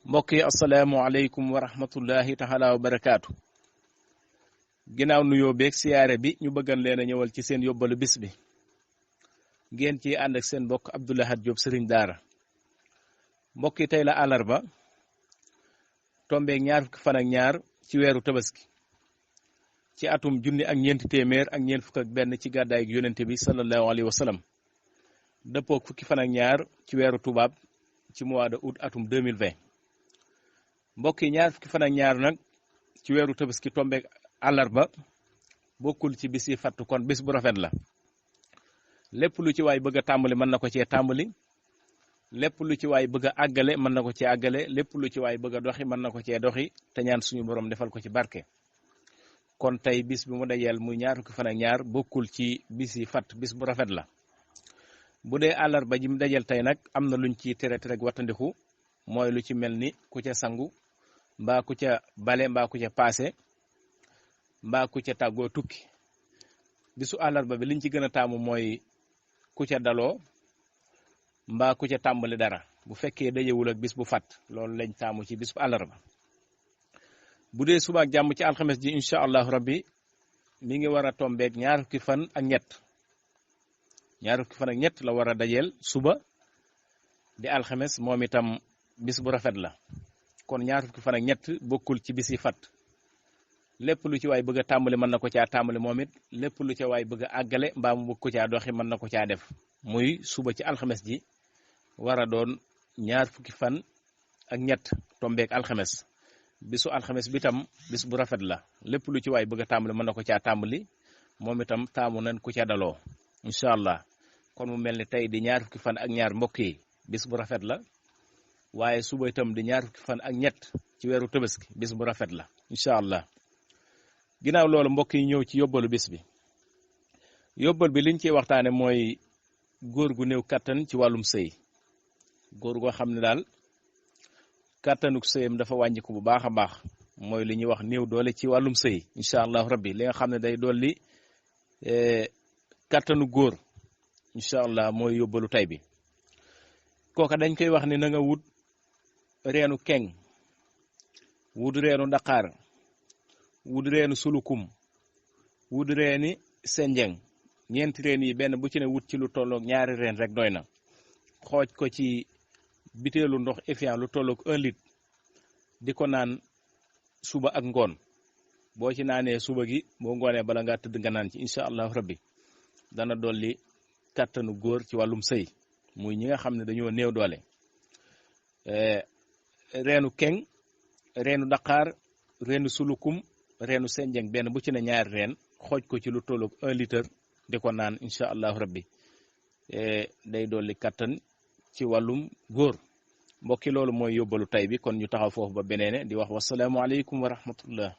mbokk yi asalaamualeykum wa rahmatullahi taala wa barakaatu. ginnaaw nuyoo beeg siyaare bi ñu bëggan leen a ñëwal ci seen yóbbalu bis bi ngeen ci ànd ak seen mbokk Abdou Lahad Diop sëriñ daara. mbokk yi tey la àllarba tombeeg ñaar fukki fan ak ñaar ci weeru tabaski ci atum junni ak ñeenti téeméer ak ñeent fukk ak benn ci gàddaay gi yonente bi sallallahu alayhi wa sallam dëppoog fukki fan ak ñaar ci weeru tubaab ci mois de août atum 2020. mbokk yi ñaar fukki fan ak ñaar nag ci weeru tabaski tombeeg àllarba bokkul ci bis yi fàttu, kon bis bu rafet la. lépp lu ci waay bëgg a tàmbali mën na ko cee tàmbali, lépp lu ci waay bëgg a àggale mën na ko cee àggale, lépp lu ci waay bëgg a doxi mën na ko cee doxi te ñaan suñu borom defal ko ci barke. kon tey bis bi mu dajeel muy ñaar fukki fan ak ñaar bokkul ci bis yi fàtt, bis bu rafet la. bu dee àllarba ji mu dajeel tey nag am na luñ ci tere rek wattandiku, mooy lu ci mel ni ku ca sangu mbaa ku ca bale mbaa ku ca paase mbaa ku ca tàggoo tukki. bisu àllarba bi liñ ci gën a taamu mooy ku ca daloo mbaa ku ca tàmbali dara bu fekkee dajewul ak bis bu fàtt, loolu lañ taamu ci bis bu àllarba. bu dee suba ak jàmm ci alxames ji incha allahu rabbi mi ngi war a tombeeg ñaar fukki fan ak ñett la war a dajeel suba di alxames, moom itam bis bu rafet la. kon ñaar fukki fan ak ñett bokkul ci bis yi fat. lépp lu ci waay bëgg a tàmbali mën na ko caa tàmbali, moom it lépp lu ca waay bëgg a àggale mbaa mu bëgg ko caa doxi mën na ko caa def. muy suba ci alxames ji war a doon ñaar fukki fan ak ñett tombeeg alxames. bisu alxames bi tam bis bu rafet la, lépp lu ci waay bëgg a tàmbali mën na ko caa tàmbali, moom itam taamu nañ ku ca daloo incha allah. kon mu mel ni tey di ñaar fukki fan ak ñaar mbokk yi bis bu rafet la, waaye suba itam di ñaar fukki fan ak ñett ci weeru tabaski bis bu rafet la incha allah. ginnaaw loolu mbokk yi ñëw ci yóbbalu bis bi. yóbbal bi liñ ciy waxtaane mooy góor gu néew kattan ci wàllum sëy. góor goo xam ne daal kattanuk sëyam dafa wàññiku bu baax a baax, mooy li ñuy wax néew doole ci wàllum sëy incha allahu rabbi. li nga xam ne day dolli kattanu góor incha allah mooy yóbbalu tay bi. kooka dañ koy wax ni na nga wut reenu keng, wut reenu daqaar, wut reenu sulukum, wut reeni senjeng. ñeenti reen yi benn bu ci ne wut ci lu tolloog ñaari reen rek doy na. xooj ko ci biteelu ndox Evian lu tolloog 1 litre di ko naan suba ak ngoon. boo ci naanee suba gi boo ngoonee bala ngaa tëdd nga naan ci incha allahu rabbi dana dolli kàttanu góor ci wàllum sëy, muy ñi nga xam ne dañoo néew doole. reenu keng, reenu daqaar, reenu sulukum, reenu senjeng benn bu ci ne ñaari reen, xooj ko ci lu tolloog 1 litre di ko naan incha allahu rabbi day dolli kattan ci wàllum góor. mbokki loolu mooy yóbbalu tay bi, kon ñu taxaw foofu ba beneene di wax wasalaamualeykum wa rahmatullah.